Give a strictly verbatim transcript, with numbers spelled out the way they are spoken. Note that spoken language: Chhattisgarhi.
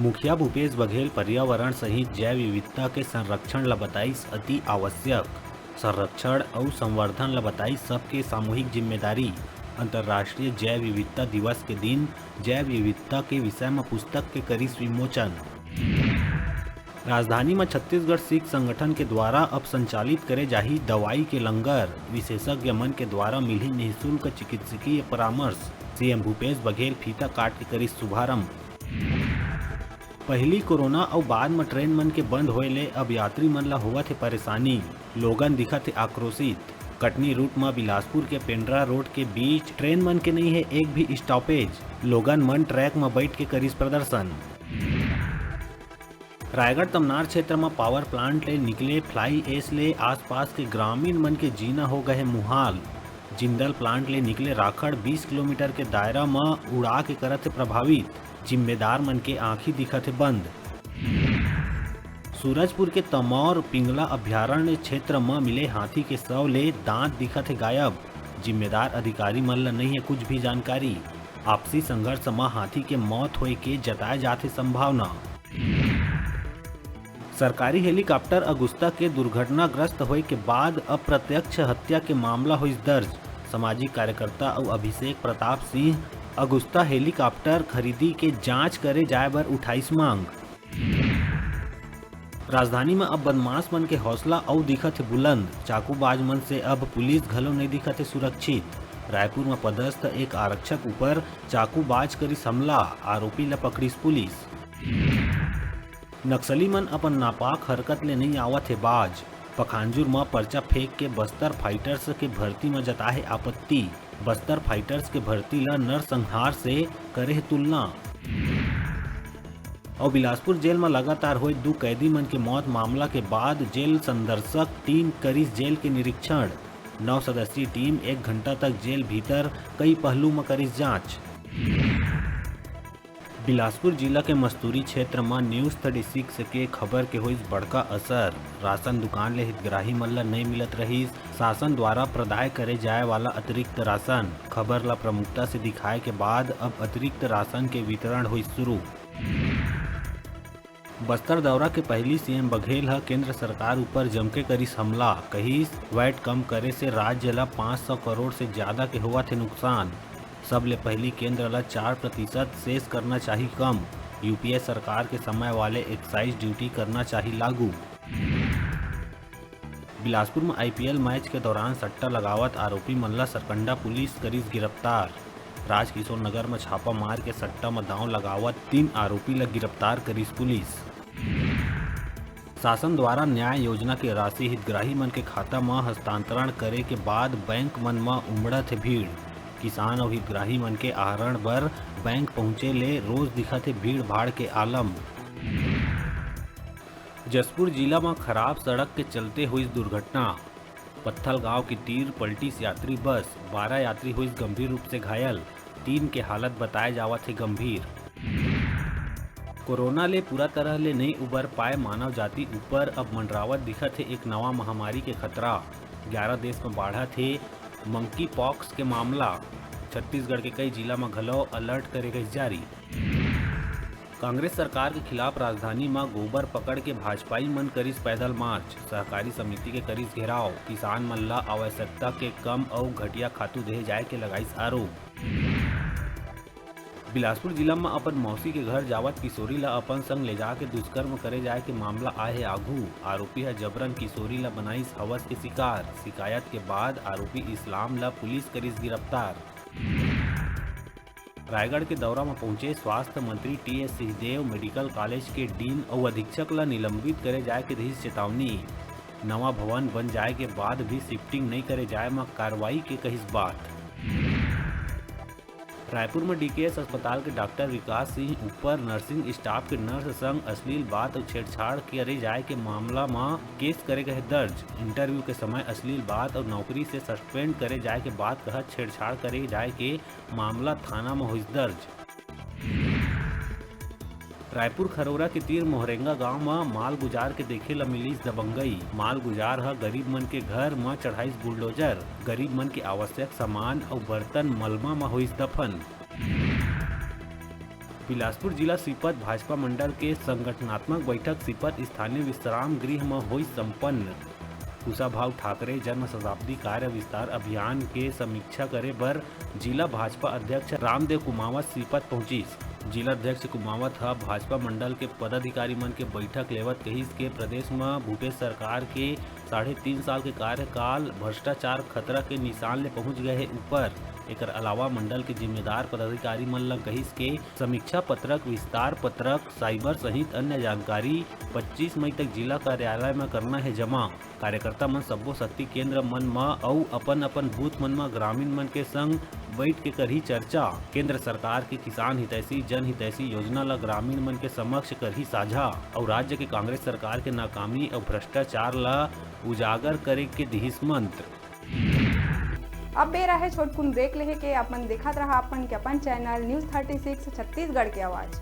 मुखिया भूपेश बघेल पर्यावरण सहित जैव विविधता के संरक्षण ल बताइस अति आवश्यक। संरक्षण अउ संवर्धन ल बताइस सबके सामूहिक जिम्मेदारी। अंतर्राष्ट्रीय जैव विविधता दिवस के दिन जैव विविधता के विषय म पुस्तक के करिस विमोचन। राजधानी म छत्तीसगढ़ सिख संगठन के द्वारा अब संचालित करे जाही दवाई के लंगर, विशेषज्ञ मन के द्वारा मिलही निःशुल्क चिकित्सकीय परामर्श। सीएम भूपेश बघेल फीता काट के करिस शुभारंभ। पहिली कोरोना अउ बाद म ट्रेन मन के बंद होए ले अब यात्री मन ल होवत हे परेशानी, लोगन दिखत हे आक्रोशित। कटनी रूट म बिलासपुर के पेंड्रा रोड के बीच ट्रेन मन के नइ हे एक भी स्टॉपेज, लोगन मन ट्रैक म बइठ के करिस प्रदर्शन। रायगढ़ तमनार क्षेत्र म पावर प्लांट ले निकले फ्लाई एश ले आसपास के ग्रामीण मन के जीना हो गए हे मुहाल। जिंदल प्लांट ले निकले राखड़ बीस किलोमीटर के दायरा म उड़ा के करत हे प्रभावित, जिम्मेदार मन के आंखी दिखत हे बंद। सूरजपुर के तमौर पिंगला अभ्यारण्य क्षेत्र म मिले हाथी के शव ले दांत दिखत हे गायब, जिम्मेदार अधिकारी मन ल नइ हे कुछ भी जानकारी। आपसी संघर्ष म हाथी के मौत होए के जताए जात हे संभावना। सरकारी हेलीकॉप्टर अगुस्ता के दुर्घटनाग्रस्त होए के बाद अप्रत्यक्ष हत्या के मामला होइस दर्ज। सामाजिक कार्यकर्ता अउ अभिषेक प्रताप सिंह अगुस्ता हेलीकॉप्टर खरीदी के जांच करे जाए बर उठाइस मांग। राजधानी म अब बदमाश मन के हौसला अउ दिखत हे बुलंद। चाकूबाज मन से अब पुलिस घलो नइ दिखत हे सुरक्षित। रायपुर म पदस्थ एक आरक्षक ऊपर चाकूबाज करिस हमला, आरोपी ल पकड़िस पुलिस। नक्सली मन अपन नापाक हरकत ले नइ आवत हे बाज। पखांजूर म पर्चा फेंक के बस्तर फाइटर्स के भर्ती म जताए हे आपत्ति। बस्तर फाइटर्स के भर्ती ल नरसंहार से करे हे तुलना। अउ बिलासपुर जेल म लगातार होए दू कैदी मन के मौत मामला के बाद जेल संदर्शक टीम करिस जेल के निरीक्षण। नौ सदस्यीय टीम एक घंटा तक जेल भीतर कई पहलू म करिस जांच। बिलासपुर जिला के मस्तूरी क्षेत्र म न्यूज थर्टी सिक्स के खबर के होइस बड़का असर। राशन दुकान ले हितग्राही मन ल नइ मिलत रहिस शासन द्वारा प्रदाय करे जाए वाला अतिरिक्त राशन। खबर ल प्रमुखता से दिखाए के बाद अब अतिरिक्त राशन के वितरण होइस शुरू। बस्तर दौरा के पहिली सीएम बघेल ह केंद्र सरकार ऊपर जमके करिस हमला, कहिस वैट कम करे से राज्य ल पाँच सौ करोड़ से ज्यादा के होवत हे नुकसान। सबले पहिली केंद्र ल चार प्रतिशत सेस करना चाही कम, यूपीए सरकार के समय वाले एक्साइज ड्यूटी करना चाही लागू। बिलासपुर म आईपीएल मैच के दौरान सट्टा लगावत आरोपी मन ल सरकंडा पुलिस करिस गिरफ्तार। राजकिशोर नगर म छापा मार के सट्टा म दांव लगावत तीन आरोपी ल गिरफ्तार करिस पुलिस। शासन द्वारा न्याय योजना के राशि हितग्राही मन के खाता म हस्तांतरण करे के बाद बैंक मन म उमड़त हे भीड़। किसान अउ हितग्राही मन के आहरण बर बैंक पहुंचे ले रोज दिखत हे भीड़ भाड़ के आलम। जशपुर जिला म खराब सड़क के चलते होइस दुर्घटना। पत्थल गांव के तीर पलटिस यात्री बस, बारह यात्री होइस गंभीर रूप से घायल, तीन के हालत बताए जावत हे गंभीर। कोरोना ले पूरा तरह ले नइ उबर पाए मानव जाति ऊपर अब मंडरावत दिखत हे एक नवा महामारी के खतरा। ग्यारह देश म बाढ़त हे मंकी पॉक्स के मामला। छत्तीसगढ़ के कई जिला म घलो अलर्ट करे गइस जारी। कांग्रेस सरकार के खिलाफ राजधानी म गोबर पकड़ के भाजपाई मन करिस पैदल मार्च। सहकारी समिति के करिस घेराव, किसान मन ल आवश्यकता के कम अउ घटिया खातू देहे जाए के लगाइस आरोप। बिलासपुर जिला म अपन मौसी के घर जावत किशोरी ल अपन संग ले जाके दुष्कर्म करे जाए के मामला आए हे आघू। आरोपी ह जबरन किशोरी ल बनाइस हवस के शिकार। शिकायत के बाद आरोपी इस्लाम ल पुलिस करिस गिरफ्तार। रायगढ़ के दौरा म पहुंचे स्वास्थ्य मंत्री टीएस सिंहदेव मेडिकल कॉलेज के डीन अउ अधीक्षक ल निलंबित करे जाए के दिस चेतावनी। नवा भवन बन जाए के बाद भी शिफ्टिंग नइ करे जाए म कार्रवाई के कहिस बात। रायपुर म डीकेएस अस्पताल के डॉक्टर विकास सिंह ऊपर नर्सिंग स्टाफ के नर्स संग अश्लील बात अउ छेड़छाड़ करे जाए के मामला म केस करे गए दर्ज। इंटरव्यू के समय अश्लील बात अउ नौकरी से सस्पेंड करे जाए के बात कहत छेड़छाड़ करे जाए के मामला थाना म होइस दर्ज। रायपुर खरोरा के तीर मोहरेंगा गांव म मालगुजार के देखे ल मिलिस दबंगई। मालगुजार ह गरीब मन के घर म चढ़ाइस बुलडोजर। गरीब मन के आवश्यक सामान अउ बर्तन मलबा म होइस दफन। बिलासपुर जिला सीपत भाजपा मंडल के संगठनात्मक बैठक सीपत स्थानीय विश्राम गृह म होइस संपन्न। कुशाभाऊ ठाकरे जन्म शताब्दी कार्य विस्तार अभियान के समीक्षा करे बर जिला भाजपा अध्यक्ष रामदेव कुमावत सीपत पहुंचिस। जिला अध्यक्ष कुमावत ह भाजपा मंडल के पदाधिकारी मन के बैठक लेवत कहिस के प्रदेश म भूपेश सरकार के साढ़े तीन साल के कार्यकाल भ्रष्टाचार खतरा के निशान ले पहुंच गए हे ऊपर। एकर अलावा मंडल के जिम्मेदार पदाधिकारी मन ल कहिस के समीक्षा पत्रक, विस्तार पत्रक, साइबर सहित अन्य जानकारी पच्चीस मई तक जिला कार्यालय म करना हे जमा। कार्यकर्ता मन सब्बो शक्ति केंद्र मन म अउ अपन-अपन बूथ मन म ग्रामीण मन के संग बैठ के करही चर्चा। केंद्र सरकार के किसान हितैषी, जन हितैषी योजना ल ग्रामीण मन के समक्ष करही साझा अउ राज्य के कांग्रेस सरकार के नाकामी अउ भ्रष्टाचार ल उजागर करे के दिहिस मंत्र। अब बेरा हे छोटकुन ब्रेक लेहे के। अपन देखत रहा अपन के अपन channel news thirty six Chhattisgarh के आवाज़।